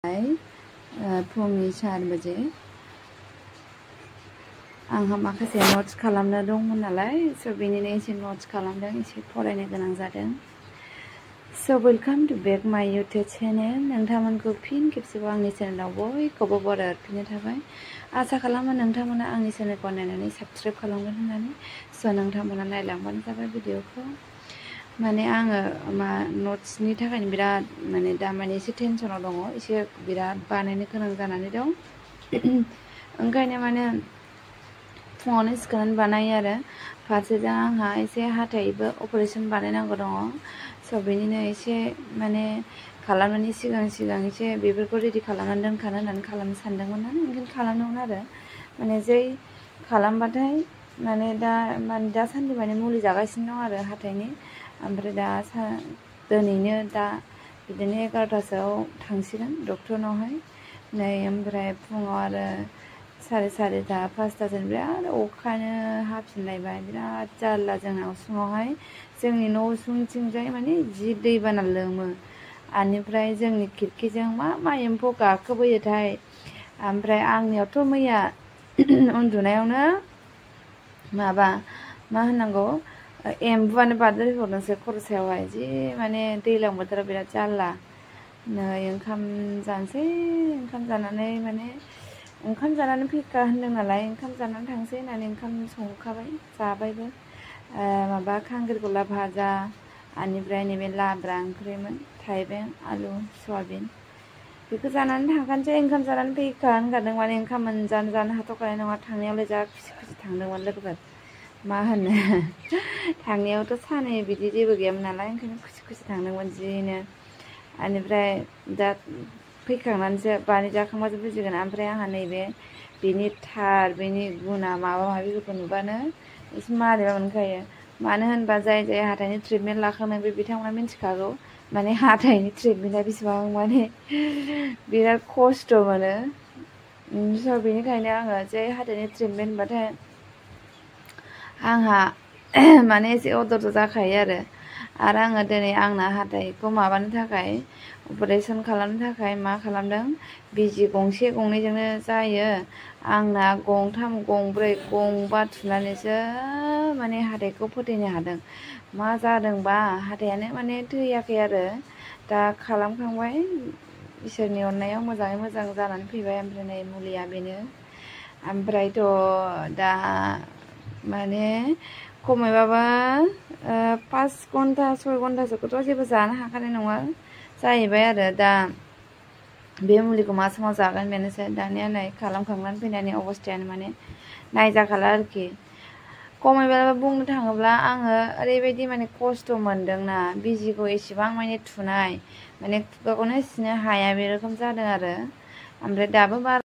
फुंनि 4 बजे आंहा माखासे नोट्स खालामनो दंमोन नालाय स' बेनिनो एसे नोट्स खालामदों एसे फरायनो गोनां जादों स' वेलकाम टु बेक माय इउटिउब चेनेल नोंथांमोनखौ फिन खेबसेबाव आंनि चेनेलाव बयखौबो बरायहरफिननाय थाबाय आसा खालामो नोंथांमोना आंनि चेनेलखौ नायनानै साबस्क्राइब खालामगोन होननानै स' नोंथांमोना नायलांबानो जाबाय भिडिअखौ माने आङो नोट्सनि थाखायनो बिराद दा एसे टेनसनाव दङ एसे बिराद बानायनो गोनां जानानै दं ओंखायनो फुङावनो सिखारनानै बानायो आरो फारसेजों आंहा एसे हाथाइबो अपारेशन बानायनांगौ दङ स' बेनिनो एसे खालामनायनि सिगां एसे बेफोरखौ रेडि खालामनानै दोनखानो होननानै खालामनो सानदोंमोन ओंखायनो खालामदोंमोन आरो जै खालामबाथाय दासान्दि मुलि जागासिनो दं आरो हाथाइनि ओमफ्राय दिनैनो बिदिनो 11टासोआव थांसिगोन डक्टरनावहाय ओमफ्राय फुङाव आरो 4:30 5टासोनि बिराद अखानो हाफिनलायबाय बिराद जारला जोंना उसुङावहाय जोंनि न' उसुंथिंजाय जि दैबाना लोमो बेनिफ्राय जोंनि खिरखिजों मा एम्फौ गाखोबोयोथाय ओमफ्राय आंनियावथ' मैया उन्दुनायावनो मा होननांगौ एम्बुआनो बारदेरहरदोंसो खर' सायावहाय जि दैज्लां बोथोराव बिराद जारला नै ओंखाम जानोसै ओंखाम जानानै फैखा होनदों नालाय ओंखाम जानानै थांसै होननानै ओंखाम संखाबाय जाबायबो खांख्रिखला भाजा बेनिफ्राय नैबे लाब्रा ओंख्रिमोन थाइबें आलु सयाबिन बेखौ जानानै थांखानोसै ओंखाम जानानै फैखा होनखादों ओंखाम जानो हाथ'खानाय नङा थांनायावलाय जा खुसि थांदोंमोन लोगोफोर मा होनो थांनायावथ' सानै बिदि जेबो गैयामोन नालाय ओंखायनो खुसि थांदोंमोन जिनो बेनिफ्राय दा फैखांनानैसो जाखांबासो बुजिगोन ओमफ्राय आंहा बेनि बेनि गुना माबा माबिफोरखौ नुबानो एसे मारैबा मोनखायो मानो होनबा जाय हाथाइनि ट्रिटमेन्ट लाखांनाय बिथांमोना मिथिखागौ हाथाइनि ट्रिटमेन्टआ बेसेबां बिराद खस्थ' मोनो स' बेनिखायनो आङो जे हाथाइनि ट्रिटमेन्ट होनबाथाय आंहा एसे अदर जाखायो आरो आङो दिनै आंना हाथाइखौ माबानो थाखाय अपारेशन खालामनो थाखाय मा खालामदों बिजि गंसे गंनैजोंनो जायो आंना गंथाम गंब्रै गंबा थुनानैसो हाथाइखौ फोथैनो हादों मा जादोंबा हाथाइयानो थैयाखै आरो दा खालामखांबाय इसोरनि अननायाव मोजाङै मोजां जानानै फैबाय ओमफ्राय नै मुलिया बेनो ओमफ्रायथ' दा खमैबाबो 5 घन्टा 6 घन्टासोखौथ' जेबो जानो हाखानाय नङा जाहैबाय आरो दा बे मुलिखौ मा समाव जागोन बेनोसै दानिया नै खालामखांनानै फैनायनि अबस्थायानो नायजाखाला आरोखि खमैबाबो बुंनो थाङोब्ला आङो ओरैबायदि खस्थ' मोनदोंना बिजिखौ एसेबां थुनाय खुगाखौनो सिनो हाया बे रोखोम जादों आरो ओमफ्राय दाबो